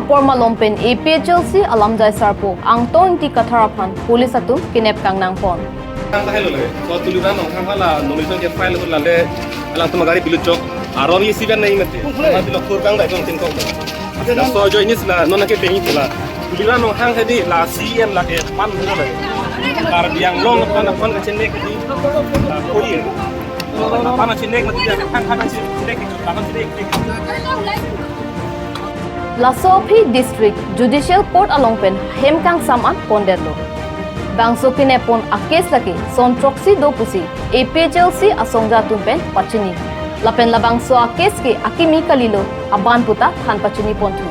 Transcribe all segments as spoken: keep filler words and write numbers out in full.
Porma along pen A P H L C alamjai sarpo Angtong Ingti Kathar aphan police atum kinep kangnang pon. Ang tahai lo le. So Tuliram Ronghang hala nomination ke file ko lale alangtum gari bilut chok. Aron isi ben nahi mati. Mati lo kurkang dai kong tin kong. Laso ajoine si la non ke pengi pula. Tuliram Ronghang hedi la C E M la ke pan lo le. Karbi Anglong pan pan kachini ke di. La kori. Pan kachini ke di. Pan pan kachini ke di. Pan kachini ke di. Laso aphi District Judicial Court along pen hem kangsam an pondetlo. Bangso kinep pon a-case lake son throksi do pusi A P H L C asongja atum pen pachini. Lapen labangso a-case ke akimi kalilo aban puta than pachini ponthu.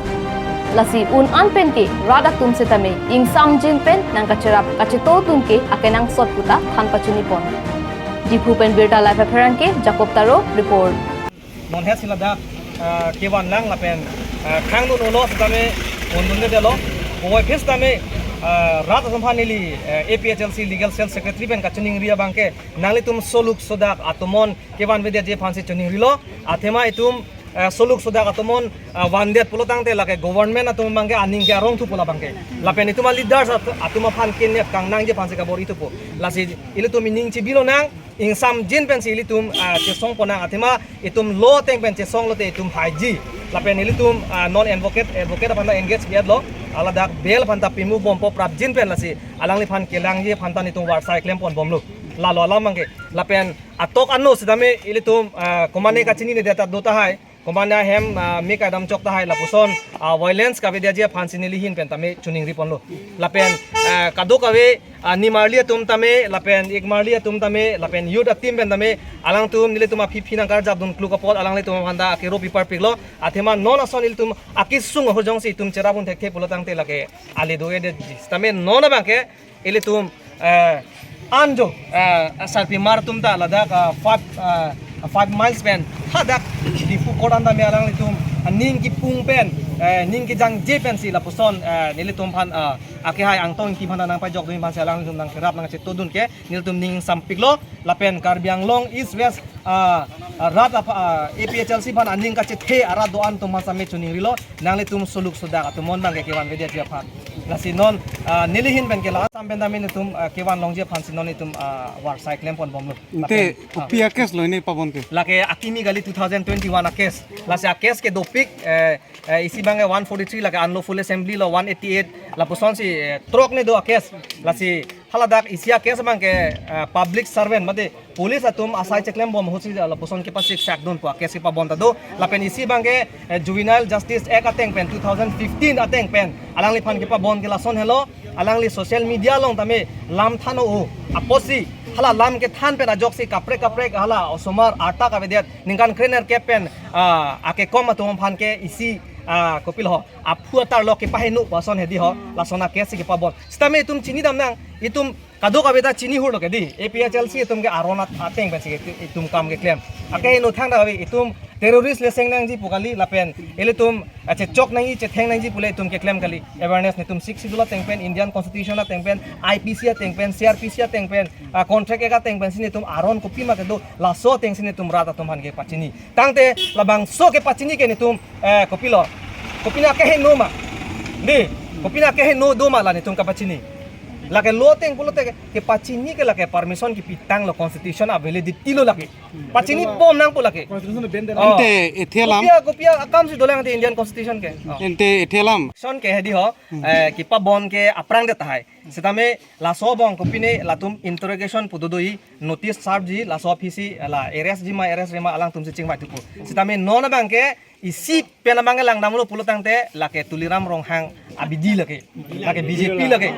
Lasi un an pen ke rat atum setame ingsamjin pen nangkacherap kachetongdun ke akenangsot puta than pachini pon. Diphu pen birta live apherangke Jacob Taro report. Non het si ladak, ah, kevan lang lapen, ah, khangdun olo setame pondundedetlo. Puvoiphit setame, ah, rat atum aphan neli, eh, A P H L C Legal Cell Secretary pen kachiningri abang ke nanglitum soluk sodak atum non kevanvedetji aphansi chiningrilo. Athema itum, eh, soluk sodak atum non, ah, vandet pulo tangte lake government atum abang ke aning ke arong thu pu labang ke. Lapen itum a-leaders at-, atum aphan kinep kangnangji aphansi kabor-i thupo. Lasi ilitum ining chibilonang. Ingsamjin pensi ilitum, ah, chesong ponnang athema itum law ateng pen chesong lote itum haiji. Lapen ilitum, ah, non advocate, advocate aphan ta engage kiat lo. Haladak bail aphan ta pimu bompo prapjin pen lasi alangliphan kelangji aphan ta netum varsai klem pon bomlo. Lalo alam abang ke. Lapen atok ano setame ilitum, ah, komane kachinine deta do tahai. Komane ahem, ah, me kedam chok tahai lapuson, ah, violence kavedetji aphansi neli ahin pen tame chiningri ponlo. Lapen, ah, kadokave, ah, nimarli atum tame, lapen ikmarli atum tame, lapen youth a-team pen tame, alangtum nelitum aphi phi nangkarjapdun kluk apot, alanglitum aphan ta akero piparpiklo. Athema non ason ilitum akesung ahorjongsi itum cherapdun thekthe pulo tangte lake ale do-edetji. Tame non abang ke, ilitum, eh, anjo, eh, sarpimar atum ta ladak, ah, five, ah, five miles pen hadak Diphu Court an tame alanglitum, ah, ning kipung pen, eh, ning kejangje pensi lapuson, eh, nelitum aphan, ah, akehai Angtong Ingti aphan nangpajokdun aphansi alanglitum nangcherap nangchetongdun ke nelitum ning sampiklo. Lapen Karbi Anglong East West, ah, ah, rat apha-, ah, A P H L C aphan aning kachethe arat do-an atum aphan setame chiningrilo. Nanglitum soluk sodak atum non abang ke kevanvedetji aphan. Lasi non, ah, neli ahin pen ke la sam pen tame netum, ah, kevan longji aphansi non itum, ah, varsai klem pon bomlo. Ante lapen, ah, kopi a-case lo ne pabon ke? Lake akimi kali two thousand twenty-one a-case. Lasi a-case ke dopik, eh, eh, isi abang ke one forty-three lake unlawful assembly lo one eighty-eight. Lapusonsi, eh, throk ne do a-case. Lasi haladak isi a-case abang ke, eh, public servant mate police atum asai cheklem bom ahutsi lapuson kepasiksakdunpo a-case kepabon ta do. Lapen isi abang ke, eh, Juvenile Justice Act ateng pen two thousand fifteen ateng pen alangliphan kepabon ke lason helo, alangli social media along tame lam than-o apotsi hala lam kethan pen ajoksi kaprek kaprek hala osomar arta kavedet ningkan krenerkep pen, ah, akekom atum aphan ke isi, ah, kopilo ho, aphu atar lo kepaheno pu ason hedi ho, lason a-case kepabon. Setame itum chinidamnang, itum kadokave ta chini hurlo ke di, A P H L C atum ke aron at-, ateng pensi ke itum kam keklem. Akeheno thangta ave itum terrorist le seng nangji pu kali lapen ilitum, ah, chechok nangji chetheng nangji pule itum keklem kali. Awareness netum Sixth Schedule ateng pen, Indian Constitution ateng pen, I P C ateng pen, C R P C ateng pen, ah, Contract Act ateng pensi netum aron kopima kedo laso atengsi netum rat atum aphan kepachini. Tangte labangso kepachini ke netum, eh, kopilo, kopine akeheno ma? Di, kopine akeheno do ma la netum kapachini? Lake law ateng pulote kepachini ke lake permission kipitanglo, constitution a-validity lo lake. Pachini bom nangpo lake. Constitution bend. Oh. Ante ethe alam. Kopi a, kopi a akamsi dolang te Indian Constitution ke. Oh. Ante ethe alam. Son ke hedi ho, eh, kepabon ke aphrang det tahai. Setame laso abang kopine latum interrogation pu doji, notice serve ji, laso aphisi la arrest ji ma arrest-re ma alangtumsi chingvai thupo. Setame non abang ke isi pen abang ke langdamlo pulo tangte lake Tuliram Ronghang abidi lake. Lake B J P lake.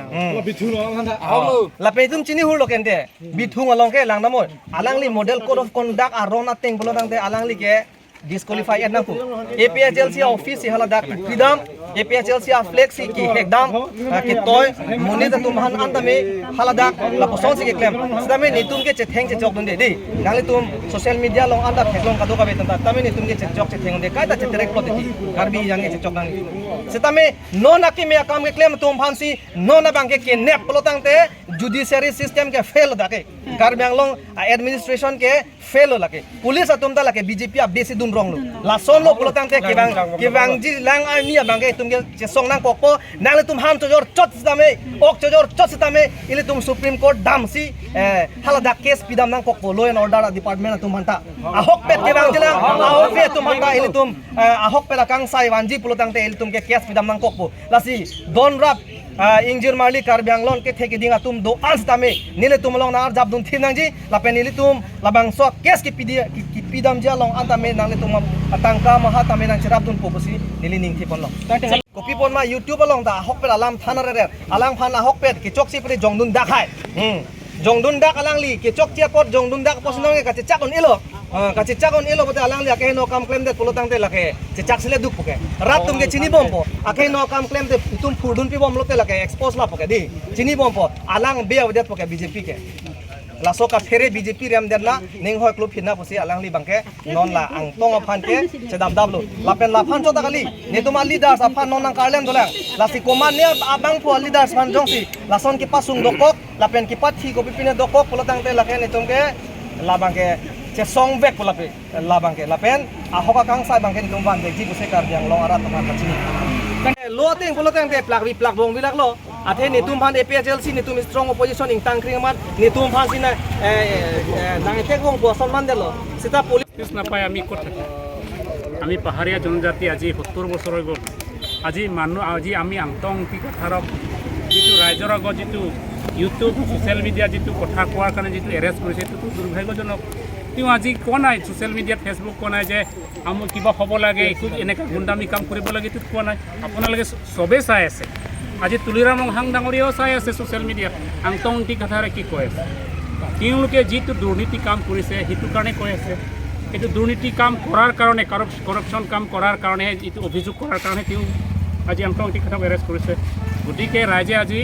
Hmm. Bithung along han tha. Oh. Lapen itum chini hurlo ke ante. Bithung along ke langdamlo. Alangli model code of conduct aron ateng pulo tangte alangli ke disqualify et nangpo. A P H L C office si haladak pidam, A P H L C a-flag si kehekdam, ah, ketoi, monit atum aphan an tame haladak lapusonsi keklem. Setame netum ke chetheng chechokdunde di. Nanglitum social media along an ta theklong kadokave tangte, tame netum ke chechok chethengde kaita cheterek plot di. Karbi yang ke chechok nang. Setame non akimi akam keklem atum aphansi non abang ke kenep pulo tangte judiciary system ke fail dak ke. Karbi Anglong a-administration ke fail lo lake. Police atum ta lake B J P a-base dun rong lo. Lasonlo pulotangte kevang, kevangji lang arni abangke itum ke chesong nangkokpo, nanglitum han chojor chot sitame, ok chojor chot sitame, ilitum Supreme Court damsi, eh, haladak case pidam nangkokpo, law and order department atum aphanta. Ahokpet kevangji lang, ahokpet atum aphanta, ilitum, eh, ahokpet akangsai vanji pulotangte ilitum ke case pidam nangkokpo. Lasi donrap, ah, ingjir marli Karbi Anglong kethe keding atum do-an sitame, nelitum along nang-arjap dun thip nangji, lapen nelitum labangso case kepidi, ke-, kepidamji along an tame nanglitum atangka maha tame nangcherap dunpo pusi neli ning thip ponlo. Kopi pon ma YouTube along ta ahokpet alam than arerer, alangphan ahokpet kechoksi pute jongdun dak hai. Hmm. Jongdun dak alangli kechokche apot jongdun dak apot si nonke kachechak un-elo. Ah, kachechak un-elo pute alangli akeheno akam klemdet pulotangte lake chechak sile duk puke. Rat atum ke chinibompo. Akeheno akam klemte itum phurdun pibom lote lake expose la puke dei. Chinibompo. Alang be avedet puke B J P ke. Laso kaphere B J P remdet na ning hoi klop hinna pusi alangli abangke non la Angtong aphan ke chedamdamlo. Lapen laphan chot ta kali. Netum aleaders aphan non nangkarlem dolang. Lasi komat ne abangphu aleaders aphan jongsi lason kepasung dokok, lapen kepathi kopi pine dokok pulotangte lake netum ke labangke chesongvek pu lape, labangke lapen ahok akangsai abangke netum vanvekji pusi Karbi Anglong arat aphan kachini. Lo ateng pulotangte plakvi plakbong vilaklo. Athe netum aphan A P H L C netum strong opposition ingtang kring amat netum aphan si na, eh, eh, eh, nang etek bong puason mandetlo. Sita police Justice napai ami kot thaki? আমি পাহাৰীয়া জনজাতি আজি সত্তৰ বছৰ হৈ গ'ল। আজি মানুহ, আজি আমি আংটং টি কাথাৰক যিটো ৰাইজৰ আগত যিটো YouTube, ছ'চিয়েল মিডিয়া যিটো কথা কোৱাৰ কাৰণে যিটো এৰেষ্ট কৰিছে, এইটোতো দুৰ্ভাগ্যজনক। তেওঁ আজি কোৱা নাই, ছ'চিয়েল মিডিয়াত, Facebook কোৱা নাই যে আমুক কিবা হ'ব লাগে, একো এনেকুৱা গুণ্ডামি কাম কৰিব লাগে, এইটো কোৱা নাই। আপোনালোকে চ-, চবেই চাই আছে। আজি তুলিৰাম ৰংহাং ডাঙৰীয়াও চাই আছে ছ'চিয়েল মিডিয়াত, আংটং টি কাথাৰে কি কৈ আছে। তেওঁলোকে যিটো দুৰ্নীতি কাম কৰিছে, সেইটো কাৰণে কৈ আছে। এইটো দুৰ্নীতি কাম কৰাৰ কাৰণে, কাৰাপ-, কাৰাপশ্যন কাম কৰাৰ কাৰণে, যিটো অভিযোগ কৰাৰ কাৰণে তেওঁ আজি আংটং টি কাথাক এৰেষ্ট কৰিছে। গতিকে ৰাইজে আজি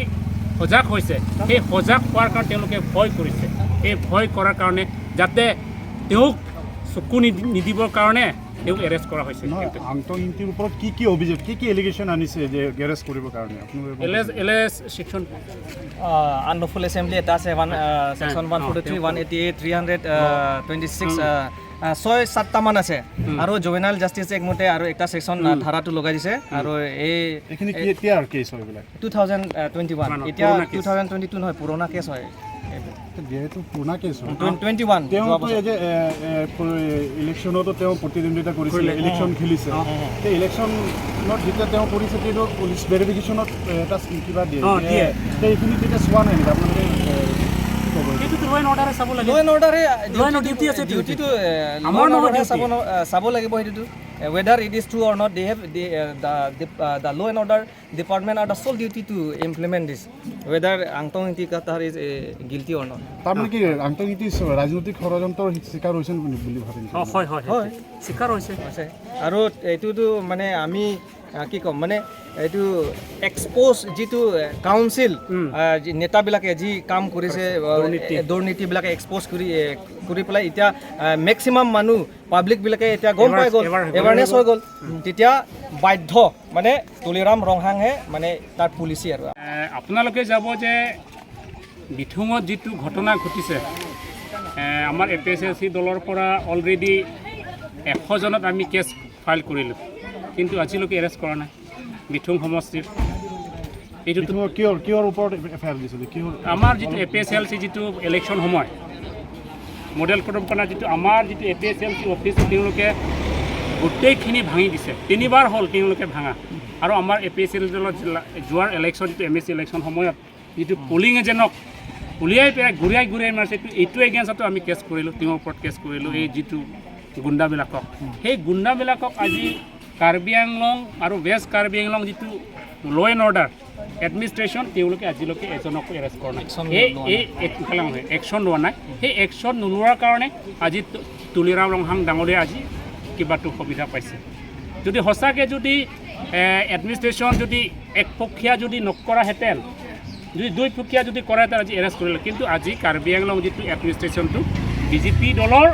সজাগ হৈছে। সেই সজাগ হোৱাৰ কাৰণে তেওঁলোকে ভয় কৰিছে। এই ভয় কৰাৰ কাৰণে যাতে তেওঁক চকু নিদি-, নিদিবৰ কাৰণে তেওঁক এৰেষ্ট কৰা হৈছে। নহয়, আংটং ইংটিৰ ওপৰত কি কি অভিযোগ, কি কি এলিগেশ্যন আনিছে যে এৰেষ্ট কৰিবৰ কাৰণে? আপোনালোকে L S, L S section. Uh, unlawful assembly এটা আছে, one, uh, section one forty three, one eighty eight, three hundred, uh, twenty six, um. আহ, আহ, ছয় সাতটামান আছে। উম। আৰু জুভেনাইল জাষ্টিছ এক্ট মতে আৰু এটা ছেকশ্যন, আহ, উম। ধাৰাটো লগাই দিছে। উম। আৰু এই এইখিনি এই কেতিয়াৰ কেছ হয় এইবিলাক? Two thousand twenty one. One, এতিয়া পুৰণা case. Two thousand twenty two নহয়, পুৰণা কেছ হয়। যিহেতু পুৰণা কেছ হয়। টুৱেন-, টুৱেণ্টি ওৱান, তেওঁ যোৱা তো বছৰ। এই যে, এ, এ, প-, ইলেকশ্যনতো তেওঁ প্ৰতিদ্বন্দ্বিতা কৰিছিলে, কৰিলে। ইলেকশ্যন খেলিছে। অ, অ, অ। সেই ইলেকশ্যনত যেতিয়া তেওঁ কৰিছে, সেইটো পুলিচ ভেৰিফিকেশ্যনত, এ, এটা কিবা দিয়ে। অ, দিয়ে। তে এইখিনি তেতিয়া চোৱা নাই নেকি আপোনালোকে, এ, কি ক'ব এইটো? এইটোতো ল' এণ্ড অৰ্ডাৰে চাব লাগে। ল' এণ্ড অৰ্ডাৰে ল' এণ্ড ডিউটিটো, ডিউটি আছে, ডিউটি। ডিউটিটো, এ, ল' আমাৰ এণ্ড নহয় অৰ্ডাৰে ডিউটি। চাব ন-, এ, চাব লাগিব সেইটোতো। এ, whether it is true or not, they have, they, A, the, the, a, the law and order department are the sole duty to implement this, whether Angtong Ingti Kathar is, A, guilty or not। তাৰমানে কি, আংটং ইংটি ৰাজনৈতিক ষড়যন্ত্ৰৰ চিকাৰ হৈছে বুলি বুলি ভাবে নেকি? অ, হয়, হয়, হয়। হয়। চিকাৰ হৈছে। হৈছে। আৰু এইটোতো মানে আমি, আ, কি ক'ম, মানে এইটো এক্সপ'জ যিটো, এ, কাউন্সিল, উম। আ, যি নেতাবিলাকে যি কাম কৰিছে, আ, দুৰ্নীতি। এ, দুৰ্নীতিবিলাকে এক্সপ'জ কৰি, এ, কৰি পেলাই এতিয়া, আ, মেক্সিমাম মানুহ, পাব্লিকবিলাকে এতিয়া গম এৱাৰ-, পাই গ'ল, এৱাৰ হৈ গ'ল। এৱাৰনেছ হৈ গ'ল। উম। তেতিয়া বাধ্য মানে তুলিৰাম ৰংহাংহে মানে তাৰ পলিচি আৰু। এ, আপোনালোকে যাব যে বিথুঙত যিটো ঘটনা ঘটিছে, এ, আমাৰ এ পি এইচ এল চি দলৰ পৰা অলৰেডি এশ জনত আমি কেছ ফাইল কৰিলোঁ, কিন্তু আজিলৈকে এৰেষ্ট কৰা নাই বিথুং সমষ্টিৰ। এইটোতো বিথুঙৰ কিহৰ, কিহৰ ওপৰত এফ আই আৰ দিছিলে? কিহৰ? আমাৰ যিটো এ পি এইচ এল চি যিটো ইলেকশ্যন সময়, মডেল কোড অফ কণ্ডাক্ট যিটো আমাৰ যিটো A P H L C office, তেওঁলোকে গোটেইখিনি ভাঙি দিছে। তিনিবাৰ হ'ল তেওঁলোকে ভাঙা। আৰু আমাৰ এ পি এইচ এল চি দলত জিলা-, যোৱাৰ ইলেকশ্যন, যিটো এম এ চি ইলেকশ্যন সময়ত যিটো পলিং এজেণ্টক উলিয়াই পেলাই ঘূৰাই ঘূৰাই মাৰিছে, এইটো, এইটো এগেইনষ্টতো আমি কেছ কৰিলোঁ, তেওঁৰ ওপৰত কেছ কৰিলোঁ, এই যিটো গুণ্ডাবিলাকক। সেই গুণ্ডাবিলাকক আজি কাৰ্বি আংলং আৰু ৱেষ্ট কাৰ্বি আংলং যিটো ল' এণ্ড অৰ্ডাৰ এডমিনিষ্ট্ৰেশ্যন, তেওঁলোকে আজিলৈকে এজনকো এৰেষ্ট কৰা নাই। একশ্যন এই, লোৱা এই নাই। এক-, কালাং হয়, একশ্যন লোৱা নাই। সেই একশ্যন নোলোৱাৰ কাৰণে আজি তু-, তুলিৰাম ৰংহাং ডাঙৰীয়া আজি কিবাটো সুবিধা পাইছে। যদি সঁচাকে যদি, এ, এডমিনিষ্ট্ৰেশ্যন যদি একপক্ষীয়া যদি নকৰাহেঁতেন, যদি দুইপক্ষীয়া যদি কৰাহেঁতেন, আজি এৰেষ্ট কৰিলে। কিন্তু আজি কাৰ্বি আংলং যিটো এডমিনিষ্ট্ৰেশ্যনটো বি জে পি দলৰ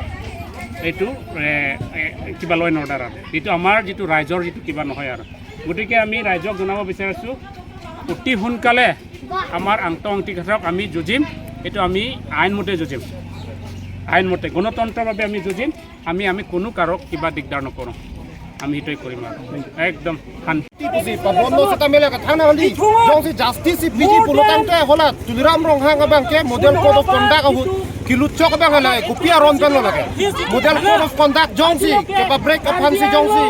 এইটো, এ, এ, কিবা ল' এণ্ড অৰ্ডাৰ আৰু এইটো আমাৰ যিটো ৰাইজৰ যিটো কিবা নহয় আৰু। গতিকে আমি ৰাইজক জনাব বিচাৰিছোঁ, অতি সোনকালে আমাৰ আংটং ইংটি কাথাৰক আমি যুঁজিম, এইটো আমি আইন মতে যুঁজিম। আইন মতে গণতন্ত্ৰৰ বাবে আমি যুঁজিম। আমি আমি কোনো কাৰোক কিবা দিগদাৰ নকৰোঁ। আমি সেইটোৱে কৰিম আৰু একদম শান্তি। Pusi pabonlo sitame lake thana hali jongsi justice si piji pulotangte hala Tuliram Ronghang abangke model code of conduct ahut kelutchok abang hala kopi aron penlo lake. Model code of conduct jongsi kepabrek aphansi jongsi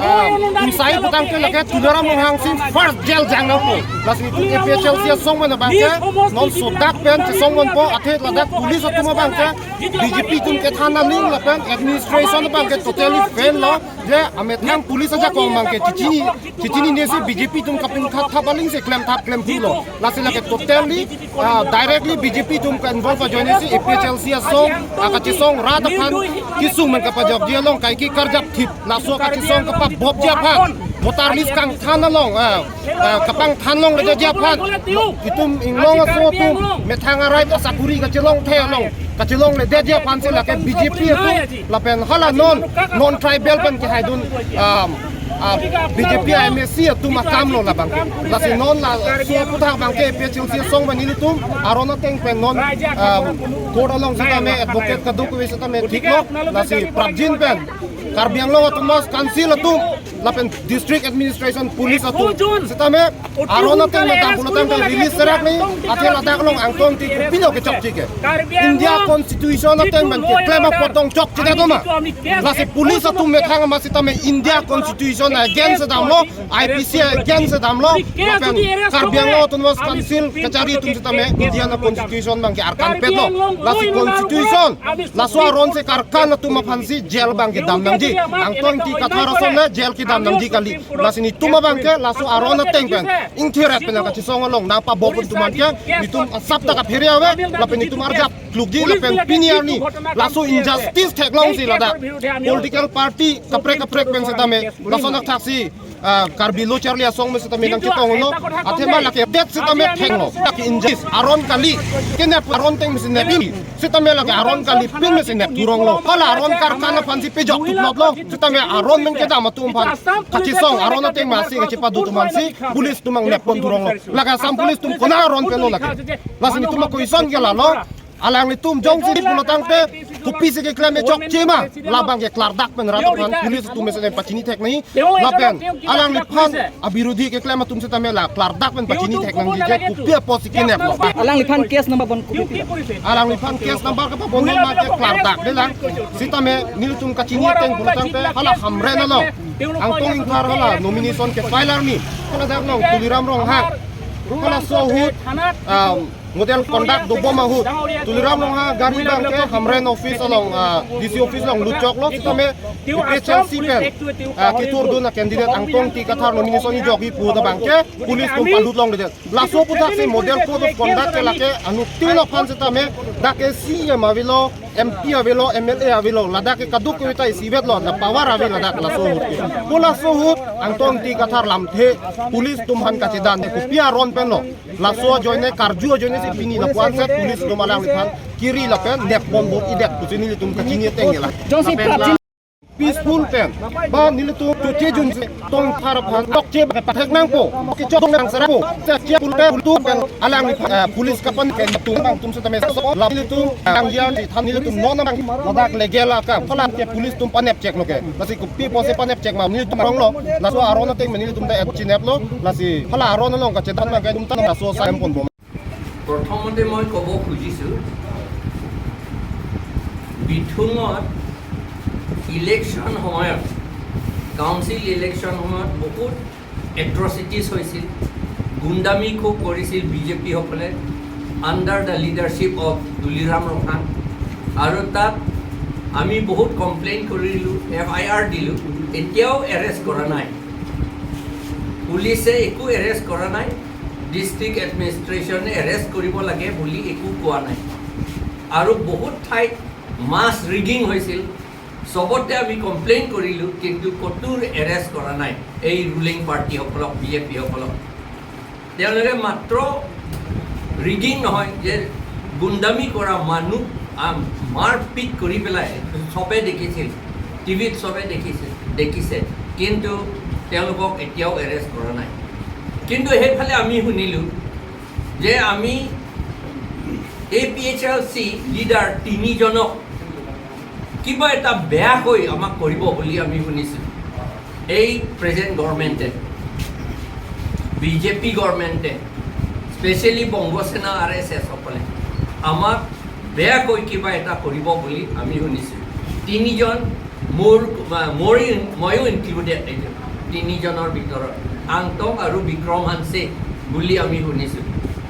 ah, usai putangte lake Tuliram Ronghang si first jail jang nangpo. Lasi APHLC asong mana abangke non sodak pen chesong ponpo, athe ladak police atum abangke BJP atum kethan aning lapen administration abangke totally fail lo. Je amethang police ajakong abangke chechinine, chechinine si BJP atum kapun thap thap aling si klem thap klem thulo. Lasi lake totally ah, directly BJP atum ka-involve ajoine si APHLC asong ah, kachesong rat aphan kesung men kapajokji along kaike karjap thip, laso kachesong kapabopji aphan, voter list kangthan along ah, ah, kapangthan longledetji aphan, itum inglong aso atum methang a-right asakuri kachelongthe along kachelongledetji aphansi lake BJP atum lapen hala non non tribal pen kehaidun ah, ah, BJP MAC atum akamlo labangke. Lasi non laso aputhak abangke APHLC asong pen nelitum aron ateng pen non ah, court along sitame advocate kadokave sitame thiklo. Lasi prapjin pen Karbi Anglong Autonomous Council atum lapen District Administration Police atum sitame aron ateng pen dam pulotangte release serak ni, athe ladak along angtong ti kopilo kechokche ke. India Constitution ateng pen keklem apot tong chokche doma. Lasi police atum methang ama sitame India Constitution against damlo, IPC against damlo, lapen Karbi Anglong Autonomous Council kachari atum sitame India na Constitution abangke arkan petlo. Lasi Constitution laso aron si karkan atum aphansi jail abangke dam nangji. Angtong Ingti Kathar ason le jail kedam nangji kali. Lasi netum abangke laso aron ateng pen ingtheret pen kachesong along nangpabop atum anke netum asap ta kaphere ave, lapen netum arjap klukji lapen pini arni laso injustice theklongsi ladak political party kaprek kaprek pen sitame laso anak thaksi ah, Karbi Lo Charli Asong pen sitame nangchetonglo, athema lake det sitame thenglo. Lake injustice aron kali, kenep aron ateng mesi nepin, sitame lake aron kalipin mesi nep thuronglo. Hala aron karkan aphansi pejok thuplotlo, sitame aron men kedam atum aphan kachesong aron ateng masi kachepadu atum aphansi police atum ang neppon thuronglo. Lake Assam police atum konat aron penlo lake. Lasi netum ako ison ke lalo. Alanglitum jongsi pulotangte kopisi keklem chokche ma, labangke klardak pen rat aphan police atum mesen pachini thek nangji. Lapen alangliphan abirudhi keklem atum sitame la klardak pen pachini thek nangji je kopi apotsi keneplo. Alangliphan case number bon kopi? Alangliphan case number kapabon ma ke klardak de lang. Sitame nelitum kachini ateng pulotangte hala Hamren along Angtong Ingthar hala nomination ke-file arni, hala dak along Tuliram Ronghang, halaso ahut, um, model conduct dobom ahut Tuliram Ronghang gari abangke Hamren office along, ah, DC office along lutchoklo, sitame APHLC pen, ah, kethurdun a-candidate Angtong Ingti Kathar nomination ejokji pu abangke police atum palut longledet. Laso aputhak si model code of conduct ke lake anuttin aphan sitame dak ke CEM avelo, MP avelo, MLA avelo, ladak ke kadokave ta isivetlo, la power ave ladak laso ahut ke. Pu laso ahut Angtong Ingti Kathar lamthe police atum aphan kachedan ke kopi aron penlo. Laso ajoine karju ajoine si pini lapu-an si police atum alangliphan kiri lapen neppon bor-idet pusi nelitum kachini ateng ke la. Jongsi lapen prapjin la peaceful pen ba nelitum chokche junsi Tongthar aphan chokche pathek nangpo, kechok nang serapo, chokche pulote pulote pen alangliphan, eh, police kapan ke netum abang atum sitame so la nelitum, eh, angyan si than nelitum non abang ladak legal akam phalat ke police atum panep cheklo ke. Lasi kopi apotsi panep chek ma nelitum aronglo, laso aron ateng ma nelitum ta et chineplo, lasi hala aron along kachedan ma ke netum ta laso sa em ponbom. প্ৰথমতে মই ক'ব খুজিছোঁ, বিথুঙত ইলেকশ্যন সময়ত, council election সময়ত বহুত এট্ৰচিটিজ হৈছিল, গুণ্ডামি খুব কৰিছিল বিজেপিসকলে under the leadership of Tuliram Ronghang। আৰু তাত আমি বহুত কমপ্লেইন কৰিলোঁ, এফ আই আৰ দিলোঁ, এতিয়াও এৰেষ্ট কৰা নাই, পুলিচে একো এৰেষ্ট কৰা নাই। ডিষ্ট্ৰিক্ট এডমিনিষ্ট্ৰেশ্যনে এৰেষ্ট কৰিব লাগে বুলি একো কোৱা নাই। আৰু বহুত ঠাইত মাছ ৰিগিং হৈছিল, চবতে আমি কমপ্লেইন কৰিলোঁ, কিন্তু ক'তো এৰেষ্ট কৰা নাই এই ৰুলিং পাৰ্টিসকলক, বিজেপিসকলক। তেওঁলোকে মাত্ৰ ৰিগিং নহয়, যে গুণ্ডামি কৰা মানুহ, আম, মাৰপিট কৰি পেলাই চবে দেখিছিল, টিভিত চবে দেখিছিল, দেখিছে, কিন্তু তেওঁলোকক এতিয়াও এৰেষ্ট কৰা নাই। কিন্তু সেইফালে আমি শুনিলোঁ যে আমি এ পি এইচ এল চি লিডাৰ তিনিজনক কিবা এটা বেয়াকৈ আমাক কৰিব বুলি আমি শুনিছোঁ। এই প্ৰেজেণ্ট গভৰ্ণমেণ্টে, বি জে পি গভৰ্ণমেণ্টে, স্পেচিয়েলি বংগ সেনা, আৰ এছ এছসকলে আমাক বেয়াকৈ কিবা এটা কৰিব বুলি আমি শুনিছোঁ। তিনিজন, মোৰ, মোৰ ইন-, ময়ো ইনক্লুডেড, তিনিজনৰ ভিতৰত আংটং আৰু বিক্ৰম হানছে বুলি আমি শুনিছোঁ।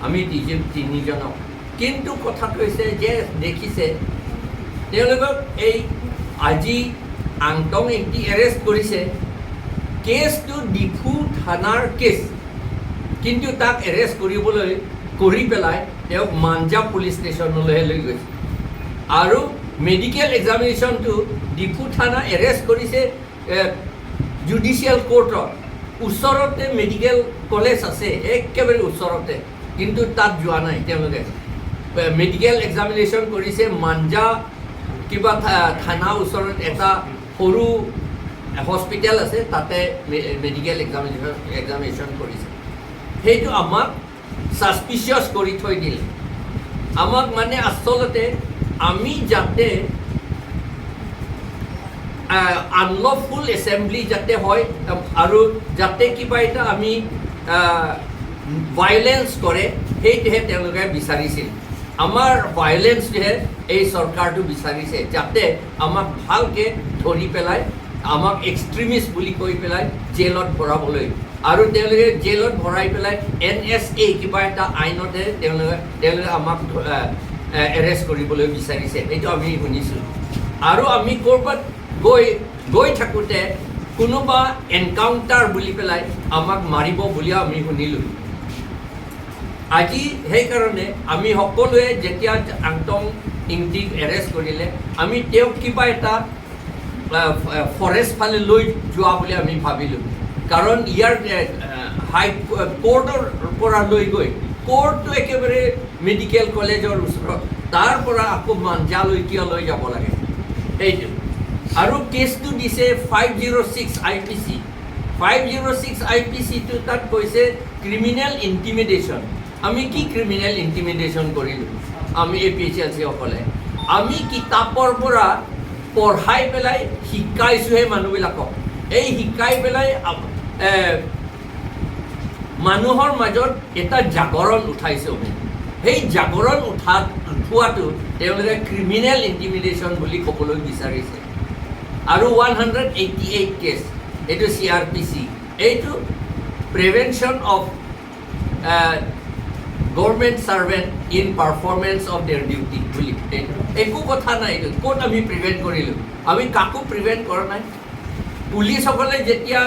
আমি তিনিজন, তিনিজনক কিন্তু কথাটো হৈছে যে দেখিছে, তেওঁলোকক এই আজি আংটং এক্টি এৰেষ্ট কৰিছে। কেছটো ডিফু থানাৰ কেছ, কিন্তু তাক এৰেষ্ট কৰিবলৈ, কৰি পেলাই তেওঁক মাঞ্জা পুলিচ ষ্টেচনলৈহে লৈ গৈছে। আৰু মেডিকেল এক্সামিনেশ্যনটো ডিফু থানা এৰেষ্ট কৰিছে, এ, জুডিচিয়েল কোৰ্টৰ ওচৰতে মেডিকেল কলেজ আছে, একেবাৰে ওচৰতে, কিন্তু তাত যোৱা নাই তেওঁলোকে। এ, মেডিকেল এক্সামিনেশ্যন কৰিছে মাঞ্জা কিবা থা-, থানা ওচৰত এটা সৰু হস্পিটেল আছে, তাতে মে-, মেডিকেল এক্সামিনেশ্যন, এক্সামিনেশ্যন কৰিছে। সেইটো আমাক ছাছপিচিয়াছ কৰি থৈ দিলে। আমাক মানে আচলতে আমি যাতে, আহ, আনলফুল এছেম্বলি যাতে হয়, আম, আৰু যাতে কিবা এটা আমি, আহ, ভায়লেন্স কৰে, সেইটোহে তেওঁলোকে বিচাৰিছিল। আমাৰ ভায়লেন্সটোহে এই চৰকাৰটো বিচাৰিছে, যাতে আমাক ভালকে ধৰি পেলাই, আমাক এক্সট্ৰিমিষ্ট বুলি কৈ পেলাই জেলত ভৰাবলৈ। আৰু তেওঁলোকে জেলত ভৰাই পেলাই এন এছ এ কিবা এটা আইনতহে তেওঁলোকে, তেওঁলোকে আমাক ধ-, এ, এ, এৰেষ্ট কৰিবলৈ বিচাৰিছে, এইটো আমি শুনিছোঁ। আৰু আমি ক'ৰবাত গৈ, গৈ থাকোঁতে কোনোবা এনকাউণ্টাৰ বুলি পেলাই আমাক মাৰিব বুলিও আমি শুনিলোঁ। আজি সেইকাৰণে আমি সকলোৱে যেতিয়া আংটং ইংটিক এৰেষ্ট কৰিলে, আমি তেওঁক কিবা এটা, আহ, ফ-, ফৰেষ্ট ফালে লৈ যোৱা বুলি আমি ভাবিলোঁ। কাৰণ ইয়াৰ, এ, আহ, হাই ক-, কোৰ্টৰ পৰা লৈ গৈ, কোৰ্টটো একেবাৰে মেডিকেল কলেজৰ ওচৰত, তাৰ পৰা আকৌ মাঞ্জালৈ কিয় লৈ যাব লাগে, সেইটো। আৰু কেছটো দিছে five zero' six I P C. Five zero' six I P চিটো তাত কৈছে ক্ৰিমিনেল ইণ্টিমিডেশ্যন। আমি কি ক্ৰিমিনেল ইণ্টিমিডেশ্যন কৰিলোঁ? আমি এ পি এইচ এল চিসকলে, আমি কিতাপৰ পৰা পঢ়াই পেলাই শিকাইছোঁহে মানুহবিলাকক। এই শিকাই পেলাই আপ-, এ, মানুহৰ মাজত এটা জাগৰণ উঠাইছোঁ আমি। সেই জাগৰণ উঠাত, উঠোৱাটো তেওঁলোকে ক্ৰিমিনেল ইণ্টিমিডেশ্যন বুলি ক'বলৈ বিচাৰিছে। আৰু one hundred eighty eight case, এইটো চি আৰ পি চি, এইটো Prevention of, ah, Government Servant in Performance of Their Duty বুলি। এইটো একো কথা নাই, এইটো ক'ত আমি প্ৰিভেণ্ট কৰিলোঁ? আমি কাকো প্ৰিভেণ্ট কৰা নাই। পুলিচসকলে যেতিয়া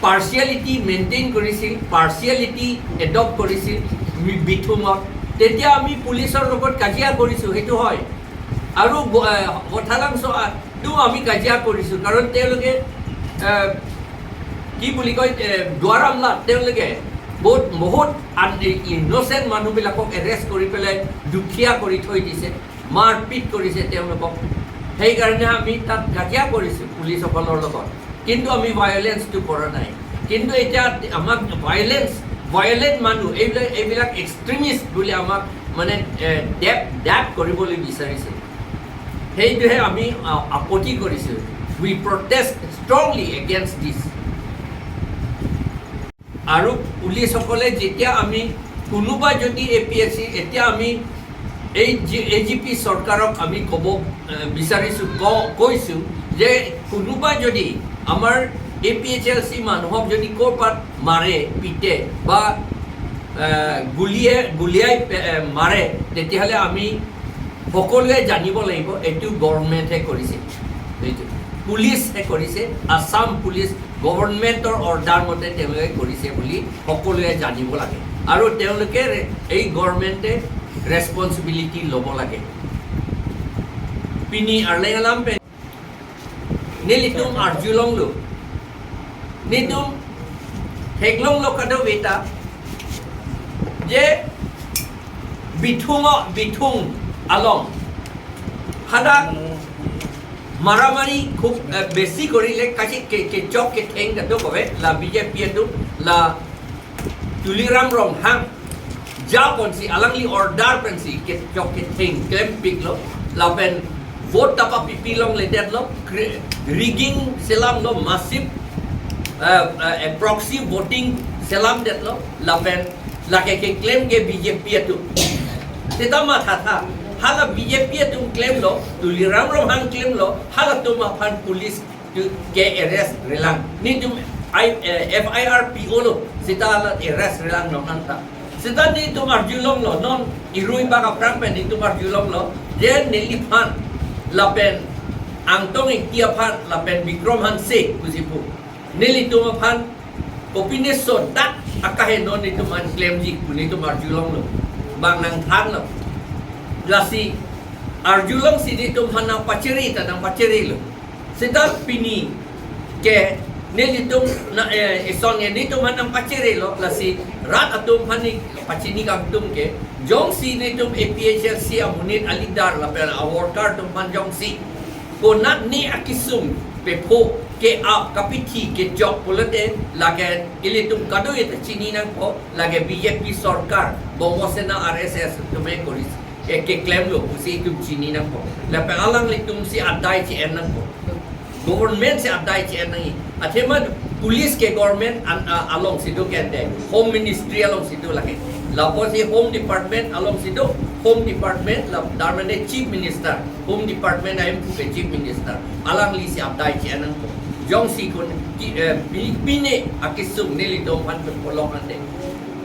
পাৰ্চিয়েলিটি মেইনটেইন কৰিছিল, পাৰ্চিয়েলিটি এডপ্ট কৰিছিল মি-, বিথুঙত, তেতিয়া আমি পুলিচৰ লগত কাজিয়া কৰিছোঁ, সেইটো হয়। আৰু গ-, এ, কথালাংচোৱাতো আমি কাজিয়া কৰিছোঁ, কাৰণ তেওঁলোকে, এ, কি বুলি কয়, এ, দুৱাৰামলাত তেওঁলোকে বহুত, বহুত আন-, ইন'চেণ্ট মানুহবিলাকক এৰেষ্ট কৰি পেলাই দুখীয়া কৰি থৈ দিছে, মাৰপিট কৰিছে তেওঁলোকক। সেইকাৰণে আমি তাত কাজিয়া কৰিছোঁ পুলিচসকলৰ লগত। কিন্তু আমি ভায়লেন্সটো কৰা নাই। কিন্তু এতিয়া আমাক ভায়লেন্স, ভায়লেণ্ট মানুহ, এইবিলাক, এইবিলাক এক্সট্ৰিমিষ্ট বুলি আমাক মানে, এ, ডেপ, ডেপ কৰিবলৈ বিচাৰিছে। সেইটোহে আমি, আ, আপত্তি কৰিছোঁ। We protest strongly against this. আৰু পুলিচসকলে যেতিয়া আমি কোনোবা যদি এ পি এছ চি, এতিয়া আমি এই জি-, এ জি পি চৰকাৰক আমি ক'ব, এ, বিচাৰিছোঁ, ক-, কৈছোঁ যে কোনোবা যদি আমাৰ এ পি এইচ এল চি মানুহক যদি ক'ৰবাত মাৰে, পিটে বা, এ, গুলীয়ে, গুলীয়াই পে-, এ, মাৰে, তেতিয়াহ'লে আমি সকলোৱে জানিব লাগিব এইটো গভৰ্ণমেণ্টে কৰিছে, এইটো পুলিচে কৰিছে, আছাম পুলিচ গভৰ্ণমেণ্টৰ অৰ্ডাৰ মতে তেওঁলোকে কৰিছে বুলি সকলোৱে জানিব লাগে। আৰু তেওঁলোকে ৰে-, এই গভৰ্ণমেণ্টে ৰেছপনচিবিলিটি ল'ব লাগে। Pini arleng alam pen nelitum arjulonglo, nelitum theklonglo kadokave ta je Bithung, Bithung along hadak maramari khub, eh, besi gorile, kasi ke, kechok ketheng kadokave, la B J P atum, la Tuliram Ronghang, japonsi, alangli order pensi kechok ketheng klempiklo, lapen Vote ta papipi longledetlo, cre-, rigging selamlo, massive, eh, eh, proxy voting selamdetlo, lapen lake keklem ke B J P atum. Seta mathatha, hala B J P atum klemlo, Tuliram Ronghang klemlo, halatum aphan police tu ke arrest relang. Netum I, eh, F I R pi-olo, seta hala arrest relang nonanta. Seta netum arjulonglo, non irui bak aphrang pen netum arjulonglo, je neliphan lapen Angtong Engti aphan lapen Bikram Hanse pusi pu, nelitum aphan kopine sodak akaheno netum aphan klemji pu netum arjulonglo. Bang nangthanlo. Lasi arjulongsi netum aphan nangpachiri ta nangpachirilo. Seta pini ke nelitum na, eh, ison ke netum aphan nangpachirilo, lasi rat atum aphan ne pachini kangtung ke, jongsi netum A P H L C amonit a-leader lapen a-worker atum aphan jongsi konat ne akesung pepho ke-ap kapithi kechok pulote, lake ilitum kadokave ta chini nangpo, lake B J P sorkar, Bongo Sena, R S S atum e kori, eh, keklemlo pusi itum chini nangpo. Lapen alanglitumsi adai chi-en nangpo. Government si adai chi-en nangji. Athema police ke government an, a, alongsi do kente. Home Ministry alongsi do lake. Lapusi Home Department alongsi do. Home Department la, darmane Chief Minister, Home Department a-M P ke Chief Minister, alanglisi adai chi-en nangpo. Jongsi kon ki, eh, pi-, pine akesung nelitum aphan pepholong ante.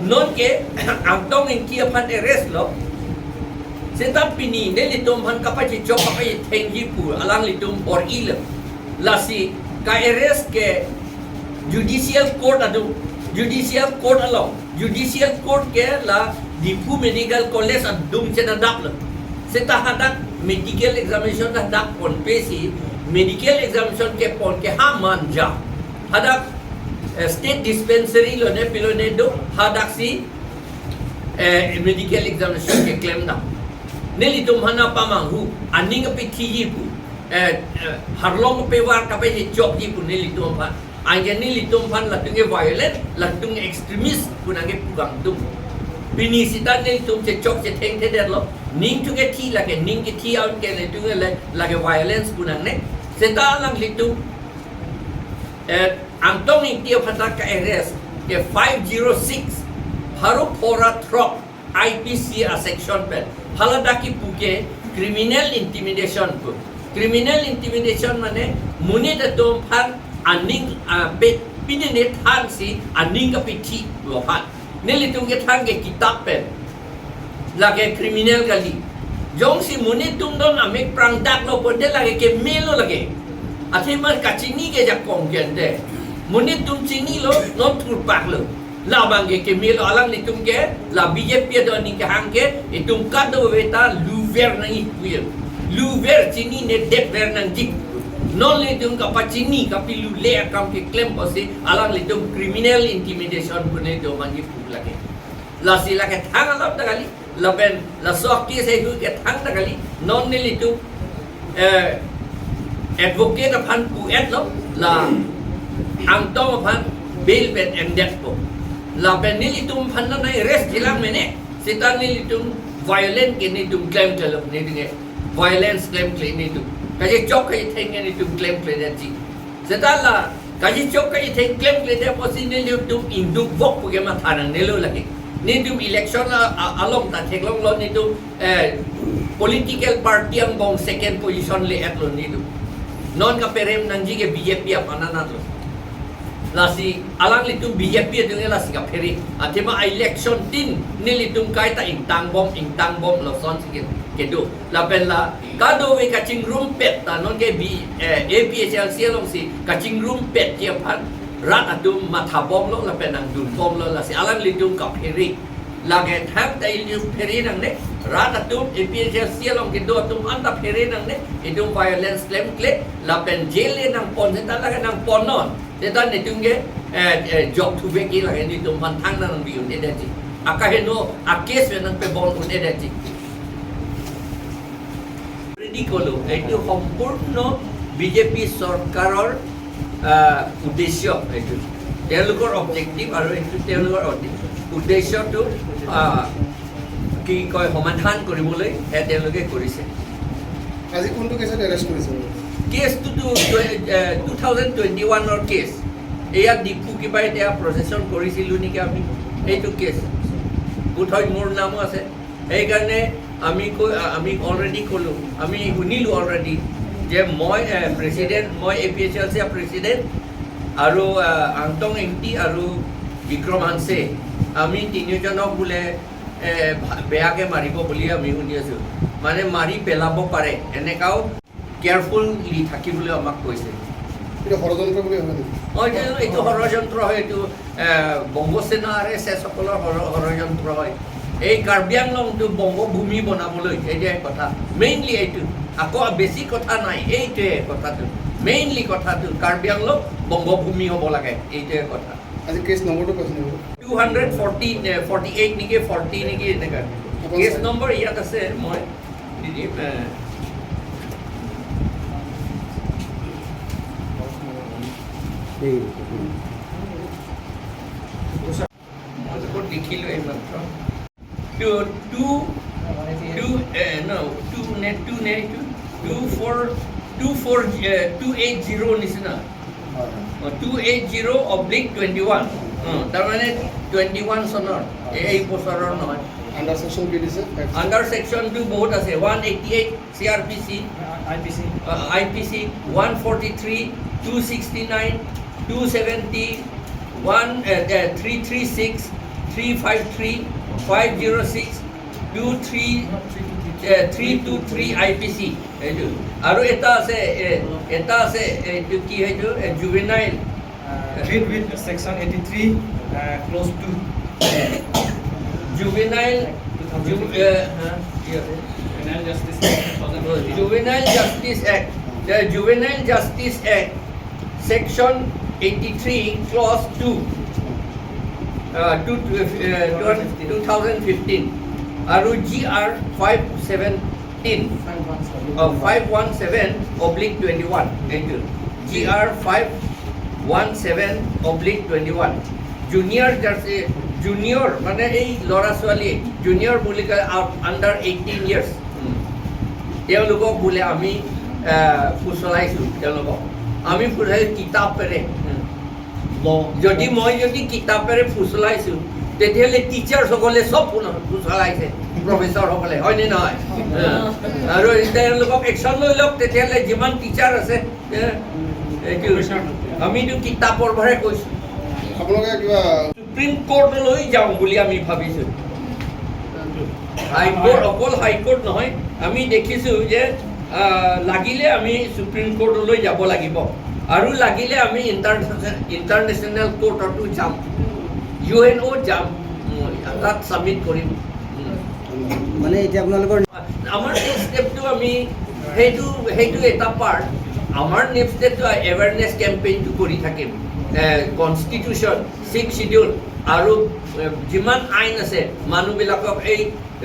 Nonke Angtong Engti aphan arrest lo. Seta pini nelitum aphan kapachechok kapachethengji pu alanglitum bor-ilo. Lasi ka-arrest ke judicial court adung, judicial court along, judicial court ke la Diphu Medical College adung chenadaplo. Seta hadak medical examination hadak ponpesi, medical examination kepon ke ha manja. Hadak, eh, state dispensary lone pilone do, hadaksi, eh, medical examination keklem dam. Nelitum aphan nangpamanghu, aning kapithiji pu, eh, eh, harlong kapevar kapachechokji pu nelitum aphan. Anke nelitum aphan latum ke violent, latum ke extremist pu nangkepu kangtung. Pini seta nelitum chechok chethengthedetlo, ning thu kethi lake, ning kethi aun ke nelitum ke le, lake violence pu nangne. Seta alanglitum, eh, Angtong Engti aphan ta ka-arrest ke five zero six, pharo phora throk I P C a-section pen. Haladak kipu ke criminal intimidation pu. Criminal intimidation mane monit atum aphan aning, ah, pe, pine ne thansi aning kapithi lo aphan. Nelitum kethan ke kitap pen. Lake criminal kali. Jongsi monit atum don amek prangdaklo pulote lake kemelo lake. Athema kachini ke jakong kente. Monit atum chinilo, non thurpaklo. Labang ke kemelo, alanglitum ke la B J P adon aning kehang ke, itum kadokave ta luver nangji pu. Luver chinine detver nangji. Non nelitum kapachini kapilule akam keklem pusi alanglitum criminal intimidation pu nelitum aphan kipu lake. Lasi lake thang alam ta kali, lapen laso a-case heihui ke thang ta kali, non nelitum, eh, advocate aphan pu-etlo, la Angtong aphan bail pen endetpo. Lapen nelitum aphan nang arrest jilang mene, seta nelitum violent ke nelitum klemklelo, nelitum ke violence klemkle nelitum. Kachechok kachetheng ke nelitum klemkledetji. Seta la kachechok kachetheng klemkledet pusi nelitum ingduk vok pu ke matha nangnelo lake. Nelitum election a, a, along ta theklonglo nelitum, eh, political party angbong second position le-etlo nelitum. Non kaperem nangji ke B J P aphan anatlo. Lasi alanglitum B J P atum ke lasi kaphere. Athema election tin nelitum kaita ingtangbom, ingtangbom lasonsi ke, kedo. Lapen la kadokave kachingrumpet ta nonke B, eh, A P H L C alongsi kachingrumpetji aphan, rat atum mathabomlo lapen nangdunbomlo, lasi alanglitum kaphere. Lake thang ta ilitum phere nangne, rat atum A P H L C along kedo atum anta phere nangne, itum violence klemkle, lapen jail le nangpon seta lake nangponnon. Seta nelitum ke, eh, eh, jokthu vekji lake nelitum aphan thang nangbi un-edetji. Akaheno a-case ve nangpebon un-edetji. Already kolo, এইটো সম্পূৰ্ণ B J P চৰকাৰৰ, আহ, উদ্দেশ্য এইটো। তেওঁলোকৰ objective আৰু এইটো তেওঁলোকৰ উদ্দে-, উদ্দেশ্যটো, আহ, কি কয়, সমাধান কৰিবলৈহে তেওঁলোকে কৰিছে। আজি কোনটো কেছত এৰেষ্ট কৰিছে? কেছটোতো টু থাউজেণ্ড টুৱেণ্টি ওৱানৰ কেছ। এয়া ডিপু কিবা এতিয়া প্ৰচেছন কৰিছিলোঁ নেকি আমি, এইটো কেছ। বোধহয় মোৰ নামো আছে। সেইকাৰণে আমি কৈ, আমি অলৰেডি ক'লোঁ, আমি শুনিলোঁ অলৰেডি যে মই, এ, প্ৰেচিডেণ্ট, মই এ পি এইচ এল চিৰ প্ৰেচিডেণ্ট আৰু, আ, আংটং ইংতি আৰু বিক্ৰম হানছে, আমি তিনিওজনক বোলে, এ, ভা-, বেয়াকে মাৰিব বুলি আমি শুনি আছোঁ। মানে মাৰি পেলাব পাৰে, এনেকাও কেয়াৰফুলি থাকিবলৈ আমাক কৈছে। এইটো ষড়যন্ত্ৰ বুলি ভাবে নেকি? অ, এইটো, এইটো ষড়যন্ত্ৰ হয়, এইটো, এ, বংগ সেনা আৰ এছ এছসকলৰ ষড়-, ষড়যন্ত্ৰ হয়। এই কাৰ্বি আংলংটো বংগভূমি বনাবলৈ, এইটোৱে কথা। মেইনলি এইটো। আকৌ বেছি কথা নাই, এইটোৱে কথাটো। মেইনলি কথাটো কাৰ্বি আংলং বংগভূমি হ'ব লাগে, এইটোৱে কথা। আজি কেছ নম্বৰটো কৈছে নেকি? টু হাণ্ড্ৰেড ফৰ্টি, এ, ফৰ্টি এইট নেকি, ফৰ্টি নেকি, এনেকা। কেছ নম্বৰ ইয়াত আছে, মই দি দিম, এ। মই ক'ত লিখিলোঁ এইমাত্ৰ? টু, টু, টু, এ, ন, টু নে, টু নে, two, two four, two four, এ, টু এইট জিৰ' নিচিনা। হয়, হয়। অ, two eight zero' oblique twenty one. অ, তাৰমানে টুৱেণ্টি ওৱান চনৰ, এই, এই বছৰৰ নহয়। আণ্ডাৰ ছেকশ্যন কি দিছে? আণ্ডাৰ ছেকশ্যনটো বহুত আছে, one eighty eight C R P C, I P C. Uh, I P C, one forty three, two sixty nine, two seventy, one, A, A, three three six, three five three, five zero' six, two three, A, three two three I P C. এইটো। আৰু এটা আছে, এ, এটা আছে, এইটো কি সেইটো? এ, juvenile. Uh, treat with section eighty-three, uh, clause two. Juvenile, জু-, এ, হা, কি আছে? Juvenile Justice Act two thousand fifteen. Juvenile Justice Act, the Juvenile Justice Act, section eighty-three, clause two, uh, two, uh, two thousand fifteen, আৰু G R five seventeen, অ, five one seven oblique twenty one, এইটো। G R five one seven oblique twenty one. Junior জাৰ্চি, junior মানে এই ল'ৰা ছোৱালী, junior বুলি কয়, আ-, আণ্ডাৰ এইটিন ইয়াৰ্ছ। উম। তেওঁলোকক বোলে আমি, আহ, ফুচলাইছোঁ, তেওঁলোকক। আমি ফুচলাইছোঁ কিতাপেৰে। উম। যদি মই যদি কিতাপেৰে ফুচলাইছোঁ, তেতিয়াহ'লে টিচাৰ্ছসকলে চব ফুল-, ফুচলাইছে, প্ৰফেচাৰসকলে, হয়নে নহয়? আহ, আৰু তেওঁলোকক একশ্যন লৈ লওক, তেতিয়াহ'লে যিমান টিচাৰ আছে, এ, এইটো, আমিতো কিতাপৰ পৰাহে কৈছোঁ। আপোনালোকে কিবা ছুপ্ৰিম কোৰ্টলৈ যাওঁ বুলি আমি ভাবিছোঁ। হাইকোৰ্ট, অকল হাইকোৰ্ট নহয়, আমি দেখিছোঁ যে, আহ, লাগিলে আমি ছুপ্ৰিম কোৰ্টলৈ যাব লাগিব আৰু লাগিলে আমি ইণ্টাৰনেশ্যনেল, ইণ্টাৰনেশ্যনেল কোৰ্টতো যাম, ইউ এন অ'ত যাম, উম, তাত ছাবমিট কৰিম। উম। মানে এতিয়া আপোনালোকৰ আমাৰ নেক্সট ষ্টেপটো আমি সেইটো, সেইটো এটা পাৰ্ট। আমাৰ নেক্সট ষ্টেপটো এৱেৰনেছ কেম্পেইনটো কৰি থাকিম। এ, কনষ্টিটিউশ্যন, ছিক্স শ্বিডিউল আৰু, এ, যিমান আইন আছে, মানুহবিলাকক এই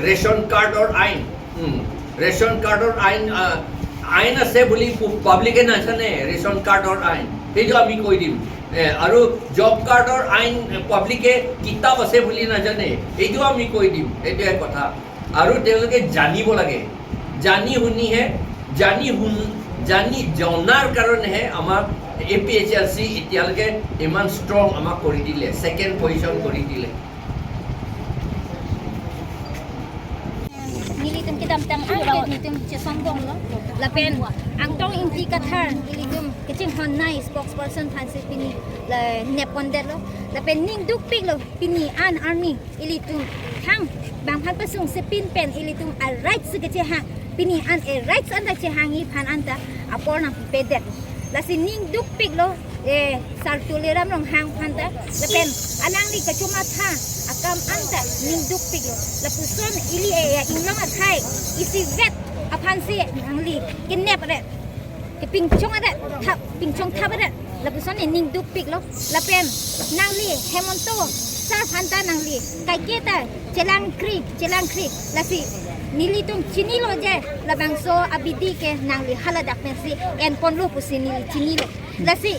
ৰেচন কাৰ্ডৰ আইন, উম, ৰেচন কাৰ্ডৰ আইন, আ, আইন আছে বুলি পু-, পাব্লিকে নাজানে, ৰেচন কাৰ্ডৰ আইন, সেইটো আমি কৈ দিম। এ, আৰু জব কাৰ্ডৰ আইন, এ, পাব্লিকে কিতাপ আছে বুলি নাজানে, এইটো আমি কৈ দিম, এইটোৱে কথা। আৰু তেওঁলোকে জানিব লাগে, জানি শুনিহে, জানি শুন-, জানি জনাৰ কাৰণেহে আমাক এ পি এইচ এল চি এতিয়ালৈকে ইমান ষ্ট্ৰং আমাক কৰি দিলে, ছেকেণ্ড পজিশ্যন কৰি দিলে। Nelitum kedamtang angket nelitum chesongbong lo. Lapen Angtong Ingti Kathar nelitum kachinghon nai spokesperson aphansi pini la neppondet lo. Lapen ning dukpik lo pini an arni ilitum thang bang phan pasung sepin pen ilitum a rights kachehang, pini an a rights anta chehangji aphan anta apor nangpipedet. Lasi ning dukpik lo, eh, Sar Tuliram Ronghang aphan ta, lapen alangli kachomatha akam anta ning dukpik lo. Lapuson ili, eh, inglong akhai isivet aphansi nangli kenep re, kepingchong re, thap, pingchong thap re. Lapuson ning dukpik lo. Lapen nangli Hemanta sir aphan ta nangli kaiketa chelangkri, chelangkri. Lasi nelitum chinilo je labangso abidi ke nangli haladak pensi enponlo pusi neli chinilo. Lasi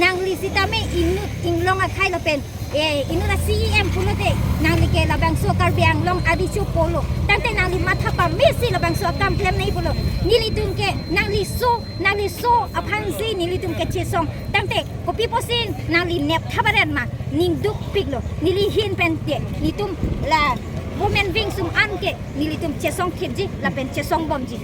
nangli sitame inut inglong akhai lapen Eh, inut a-C E M pulote, nangli ke labangso Karbi Anglong abichu pulo. Tangte nangli matha pamesi labangso akam klemnei pulo. Nelitum ke nangli so, nangli so aphansi nelitum ke chesong. Tangte kopi pusi nangli nep thabaren ma, ning dukpiklo. Neli ahin pen ke, nelitum la women wing sum an ke, nelitum chesong thipji, lapen chesong bomji.